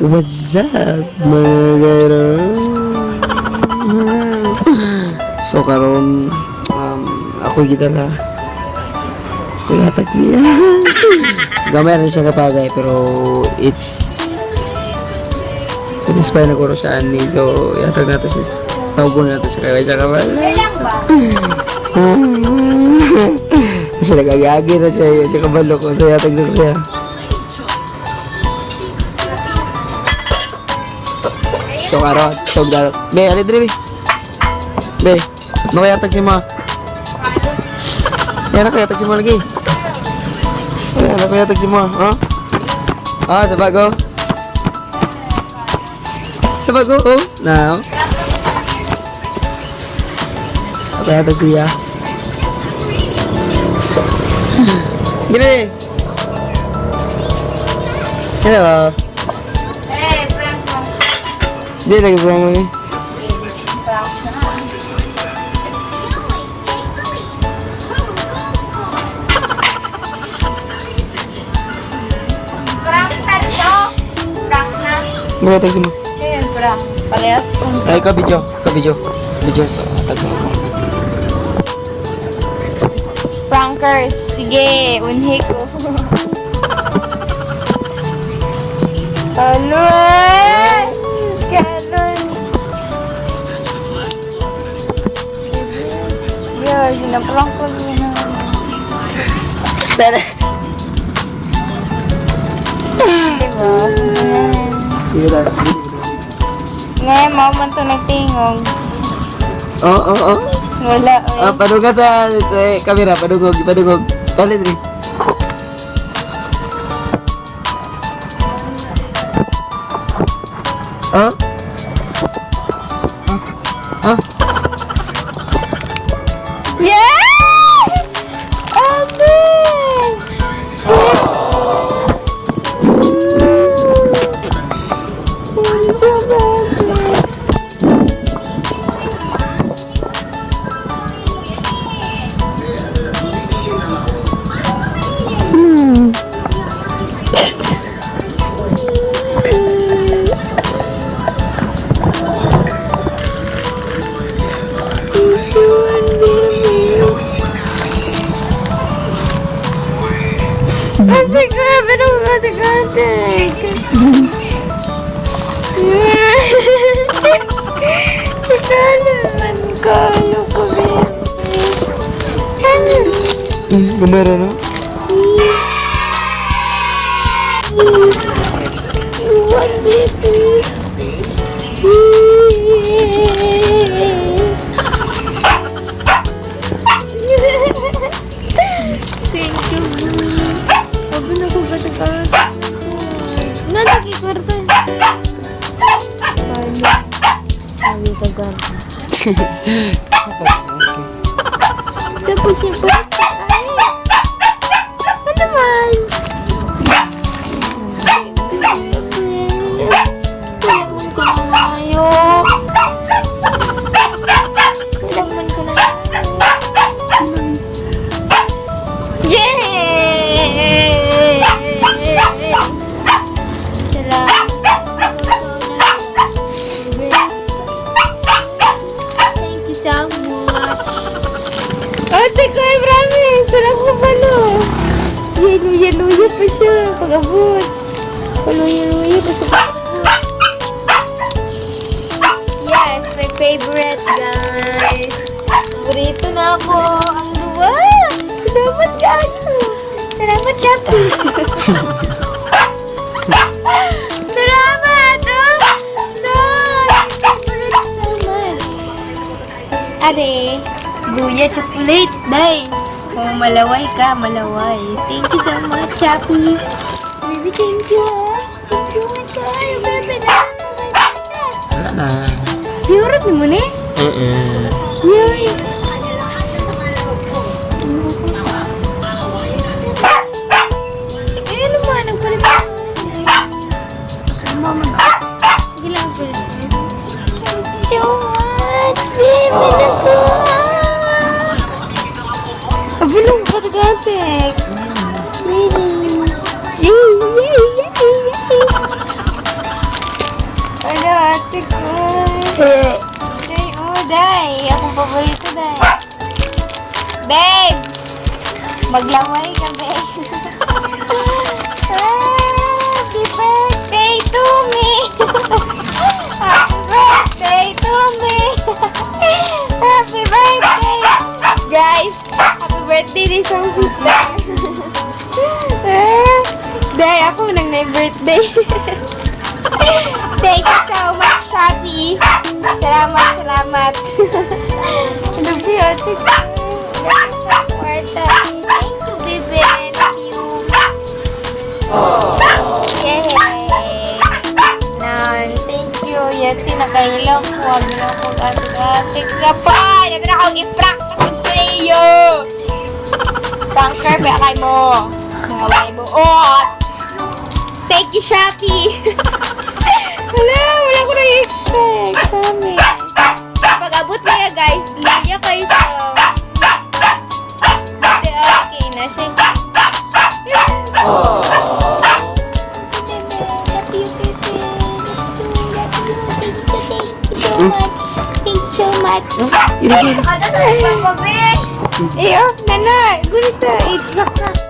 What's up, mga garo? So karon ako gidala. Kuya niya. Gamay rin siya kapagay, pero it's satisfy na ko siya ani. So yatag nato siya. Tawgon nato siya kay siya kabal. Kailan ba? Siya nagagagi na siya, siya kabalo ko. So yatag na ko siya. So karon, so darot. Be, ali diri be. Be, no kaya tag si ma. Yan na kaya tag si ma lagi. Yan na kaya tag si ma, ha? Ah, sa bago. Sa bago, oh. Now. Kaya tag siya. Gini. Hello. Eh, prank mo. Di lagi pulang lagi. Prank na. Prank tatlo. Prank na. Mga tag si ma. Ayan, prank. Parehas kong Ay, ka video, ka video. Video sa tag sa mo. Prankers. Sige, unhi ko. Kalon! Kalon! Yeah, ginaprank ko na. Tara. Diba? Dito tayo. Ngayon, mao man to nagtingog. Oo. Wala, Ah, eh. padungga sa eh, kamera, padungog, padungog. Palit rin. Ah? Ah? Ah? Yeah! Ate! Ate, grabe naman, ate, ate. Naman kayo ko, baby. Gumera no? One, baby. Thank you. Abi na ko ba ito? Nalagi kwarta. Sabi ka kwarta. Tapos yung kwarta. Ay! Ano naman? Kailangan ko na ngayo. Kailangan ko na. Yay! Salamat. Thank you so much. Ate ko, I promise. Wala ko balo. Yellow, pa siya. Pag-abot. Paluya-luya pa siya pag-abot. Yes, my favorite, guys. Paborito na ako. Ang luwa. Salamat kayo. Salamat, Shopee. Salamat! Oh! No! Favorite so much. Are, Guya chocolate, day. Oh, malaway ka, malaway. Thank you so much, Shopee. Baby, thank you, ah. Thank you, kayo, baby. Na Wala na. Diurot ni mo ni? Eh. Yay! Eh, ano ba? Nagpalit ako. Sama man na. Sige lang, palit. Thank you so much, baby. Naku. Abulong ka, gatek. Yay! Yay! Yay! Yay! Ate ko. Day, oh, day. Akong paborito, day. Babe! Maglaway ka, babe. Happy birthday to me! Happy birthday to me! Happy birthday! Guys, happy birthday din sa akong sister. Ah, day, ako nang na birthday. Thank you so much, Shopee. Salamat, salamat. Love you, ate ko. Kwarta. Thank you, baby. Love you. Yay! Nan, thank you. Yati, nakailaw ko. Abi na ako ate ka pa. Abi na akong i-prank na ko iyo. Pranker ba kay mo? Mga way mo. Oh! Thank you, Shopee! Wala, wala ko na-expect. Promise. Pag abot niya, guys, luya kayo sa. Hindi, okay na siya. Love you, baby. Love you. Thank you, thank you so much. Thank you so much. I-off na na. Gulita. It's saksak.